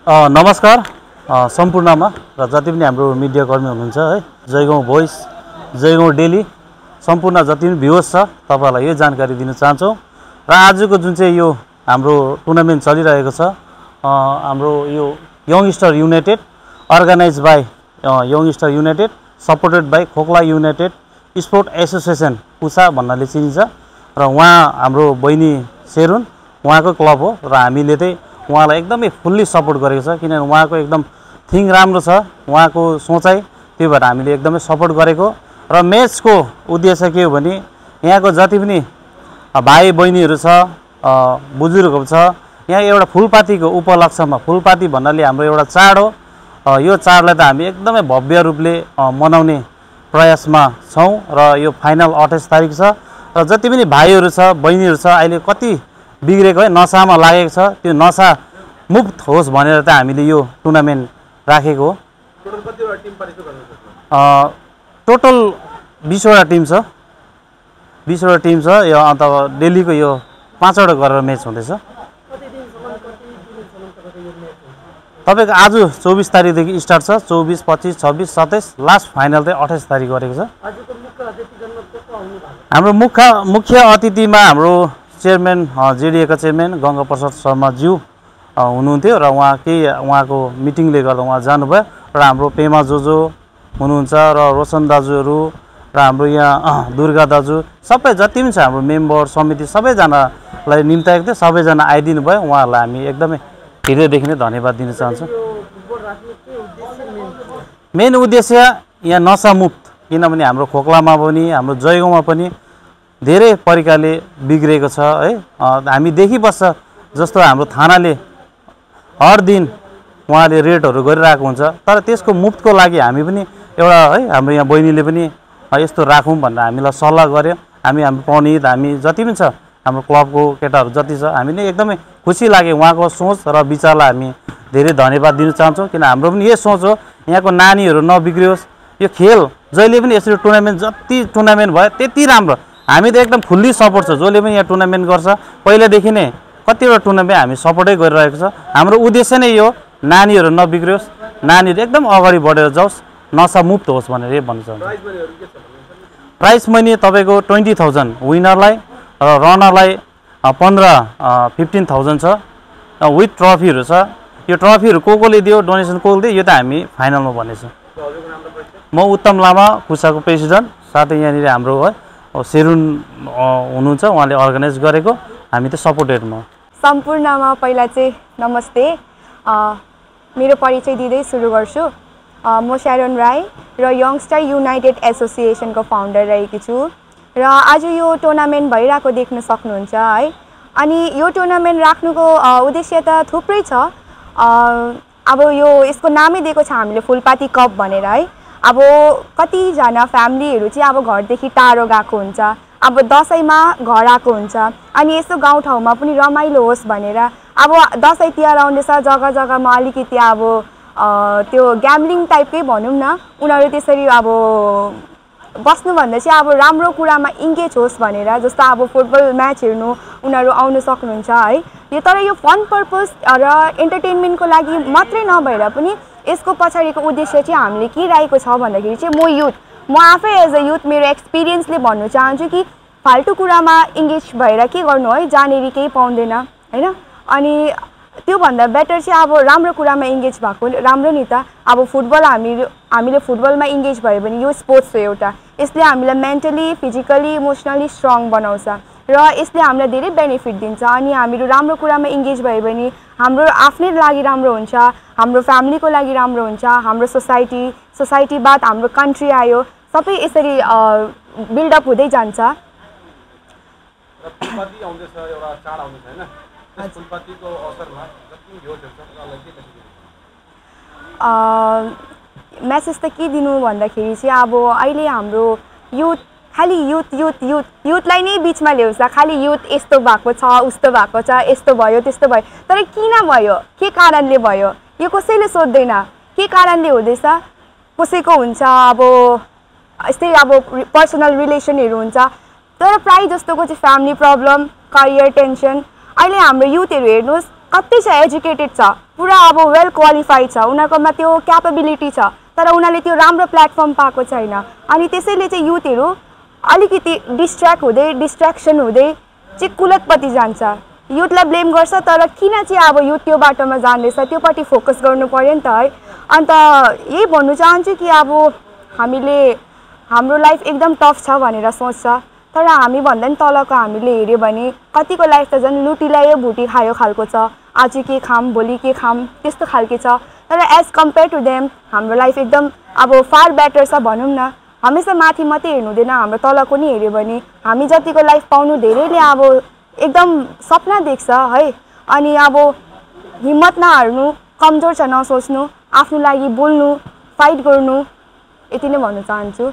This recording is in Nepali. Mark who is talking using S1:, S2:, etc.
S1: नमस्कार सम्पूर्णमा र जति पनि हाम्रो मिडिया कर्मी हुनुहुन्छ है, जयगाउँ भोइस, जयगाउँ डेली सम्पूर्ण जति पनि भ्युअर्स छ तपाईहरुलाई यो जानकारी दिन चाहन्छौँ। र आजको जुन चाहिँ यो हाम्रो टुर्नामेन्ट चलिरहेको छ, हाम्रो यो youngster united organize by youngster united supported by Khokla united sport association पुसा भन्नाले चिनिन्छ। र उहाँ हाम्रो बहिनी सेरुन उहाँको क्लब हो र हामीले चाहिँ उहाँलाई एकदमै फुल्ली सपोर्ट गरेको छ, किनभने उहाँको एकदम थिङ राम्रो छ, उहाँको सोचाइ, त्यही भएर हामीले एकदमै सपोर्ट गरेको। र म्याचको उद्देश्य के हो भने यहाँको जति पनि भाइ बहिनीहरू छ, बुजुर्गहरू छ, यहाँ एउटा फुलपातीको उपलक्ष्यमा, फुलपाती भन्नाले हाम्रो एउटा चाड हो, यो चाडलाई त हामी एकदमै भव्य रूपले मनाउने प्रयासमा छौँ। र यो फाइनल 28 तारिक छ र जति पनि भाइहरू छ, बहिनीहरू छ, अहिले कति बिग्रेको है, नसामा लागेको छ, त्यो नसा मुक्त होस् भनेर त हामीले यो टुर्नामेन्ट राखेको हो। टोटल 20 वटा टिम छ, 20 वटा टिम छ। यो अन्त डेलीको यो 5 वटा गरेर म्याच हुँदैछ। तपाईको आज 24 तारिकदेखि स्टार्ट छ, 24, 25, 26, 27, लास्ट फाइनल चाहिँ 28 तारिक गरेको छ। हाम्रो मुख्य अतिथिमा हाम्रो चेयरम्यान जेडिएका चेयरम्यान गङ्गा प्रसाद शर्मा ज्यू हुनुहुन्थ्यो र उहाँको मिटिङले गर्दा उहाँ जानुभयो। र हाम्रो पेमा जोजो हुनुहुन्छ र रोशन दाजुहरू र हाम्रो यहाँ दुर्गा दाजु सबै जति पनि छ हाम्रो मेम्बर समिति सबैजनालाई निम्ताएको थियो, सबैजना आइदिनु भयो। उहाँहरूलाई हामी एकदमै हृदयदेखि नै धन्यवाद दिन चाहन्छौँ। मेन उद्देश्य यहाँ नसामुक्त, किनभने हाम्रो खोकलामा पनि हाम्रो जयगाउँमा पनि धेरै प्रकारले बिग्रेको छ है। हामी देखिबस्छ जस्तो हाम्रो थानाले हर दिन उहाँले रेडहरू गरिरहेको हुन्छ, तर त्यसको मुक्तको लागि हामी पनि एउटा है, हाम्रो यहाँ बहिनीले पनि यस्तो राखौँ भनेर हामीलाई सल्लाह गर्यो। हाम्रो पण्डित, हामी जति पनि छ हाम्रो क्लबको केटाहरू जति छ, हामी नै एकदमै खुसी लाग्यो उहाँको सोच र विचारलाई हामी धेरै धन्यवाद दिन चाहन्छौँ। किन हाम्रो पनि यही सोच हो, यहाँको नानीहरू नबिग्रियोस्। यो खेल जहिले पनि यसरी टुर्नामेन्ट जति टुर्नामेन्ट भयो त्यति राम्रो। हामी त एकदम फुल्ली सपोर्ट छ, जसले पनि यहाँ टुर्नामेन्ट गर्छ पहिलादेखि नै कतिवटा टुर्नामेन्ट हामी सपोर्टै गरिरहेको छ। हाम्रो उद्देश्य नै यो नानीहरू नबिग्रियोस्, नानीहरू एकदम अगाडि बढेर जाओस्, नसामुक्त होस् भनेर भन्न चाहन्छु। प्राइज मनी तपाईँको 20,000 विनरलाई र रनरलाई 15,000 छ विथ ट्रफीहरू छ। यो ट्रफीहरू कोले दियो, डोनेसन कोले दियो, यो त हामी फाइनलमा भनेछौँ। म उत्तम लामा पुसाको प्रेसिडेन्ट, साथै यहाँनिर हाम्रो है सेरुन हुनुहुन्छ, उहाँले अर्गनाइज गरेको, हामी त सपोर्टेडमा।
S2: सम्पूर्णमा पहिला चाहिँ नमस्ते, मेरो परिचय दिँदै सुरु गर्छु। म स्यारोन राई र यङस्टर युनाइटेड एसोसिएसनको फाउन्डर रहेकी छु र आज यो टुर्नामेन्ट भइरहेको देख्न सक्नुहुन्छ है। अनि यो टुर्नामेन्ट राख्नुको उद्देश्य त थुप्रै छ। अब यसको नामै दिएको छ हामीले फुलपाती कप भनेर है। अब कतिजना फ्यामिलीहरू चाहिँ अब घरदेखि टाढो गएको हुन्छ, अब दसैँमा घर आएको हुन्छ, अनि यसो गाउँठाउँमा पनि रमाइलो होस् भनेर अब दसैँ तिहार आउँदैछ, जग्गा जग्गामा अलिकति अब त्यो ग्याम्लिङ टाइपकै भनौँ न, उनीहरू त्यसरी अब बस्नुभन्दा चाहिँ अब राम्रो कुरामा इङ्गेज होस् भनेर, जस्तो अब फुटबल म्याच हेर्नु उनीहरू आउनु सक्नुहुन्छ है। तर यो फन पर्पस र इन्टरटेनमेन्टको लागि मात्रै नभएर पनि यसको पछाडिको उद्देश्य चाहिँ हामीले के राखेको छ भन्दाखेरि चाहिँ म आफै एज अ युथ मेरो एक्सपिरियन्सले भन्नु चाहन्छु कि फाल्टु कुरामा इङ्गेज भएर के गर्नु है, जहाँनेरि केही पाउँदैन होइन। अनि त्योभन्दा बेटर चाहिँ अब राम्रो कुरामा इङ्गेज भएको राम्रो नि त। अब फुटबल हामीले फुटबलमा इङ्गेज भयो भने यो स्पोर्ट्स हो एउटा, यसले हामीलाई मेन्टली, फिजिकली, इमोसनली स्ट्रङ बनाउँछ र यसले हामीलाई धेरै बेनिफिट दिन्छ। अनि हामीहरू राम्रो कुरामा इङ्गेज भयो भने हाम्रो आफ्नै लागि राम्रो हुन्छ, हाम्रो फ्यामिलीको लागि राम्रो हुन्छ, हाम्रो सोसाइटीबाट हाम्रो कन्ट्री आयो, सबै यसरी बिल्डअप हुँदै जान्छ। मेसेज त के दिनु भन्दाखेरि चाहिँ अब अहिले हाम्रो खालि युथलाई नै बिचमा ल्याउँछ, खालि युथ यस्तो भएको छ, उस्तो भएको छ, यस्तो भयो त्यस्तो भयो, तर किन भयो, के कारणले भयो, यो कसैले सोध्दैन। के कारणले हुँदैछ, कसैको हुन्छ अब यस्तै अब पर्सनल रिलेसनहरू हुन्छ, तर प्रायः जस्तोको चाहिँ फ्यामिली प्रब्लम, करियर टेन्सन। अहिले हाम्रो युथहरू हेर्नुहोस् कति छ एजुकेटेड छ, पुरा अब वेल क्वालिफाइड छ, उनीहरूकोमा त्यो क्यापेबिलिटी छ, तर उनीहरूले त्यो राम्रो प्लेटफर्म पाएको छैन। अनि त्यसैले चाहिँ युथहरू अलिकति डिस्ट्र्याक्सन हुँदै चाहिँ कुलतपट्टि जान्छ। युथलाई ब्लेम गर्छ, तर किन चाहिँ अब युथ त्यो बाटोमा जाँदैछ त्योपट्टि फोकस गर्नु पर्यो नि त है। अन्त यही भन्नु चाहन्छु कि अब हामीले हाम्रो लाइफ एकदम टफ छ भनेर सोच्छ, तर हामी भन्दा नि तलको हामीले हेऱ्यो भने कतिको लाइफ त झन् लुटी ल्यायो भुटी खायो खालको छ, आज के खाम भोलि के खाम त्यस्तो खालके छ। तर एज कम्पेयर टु देम हाम्रो लाइफ एकदम अब फार बेटर छ भनौँ न। हमेसा माथि मात्रै हेर्नु हुँदैन, हाम्रो तलको नि हेऱ्यो भने हामी जतिको लाइफ पाउनु धेरैले अब एकदम सपना देख्छ है। अनि अब हिम्मत नहार्नु, कमजोर छ नसोच्नु, आफ्नो लागि बोल्नु, फाइट गर्नु, यति नै भन्न चाहन्छु।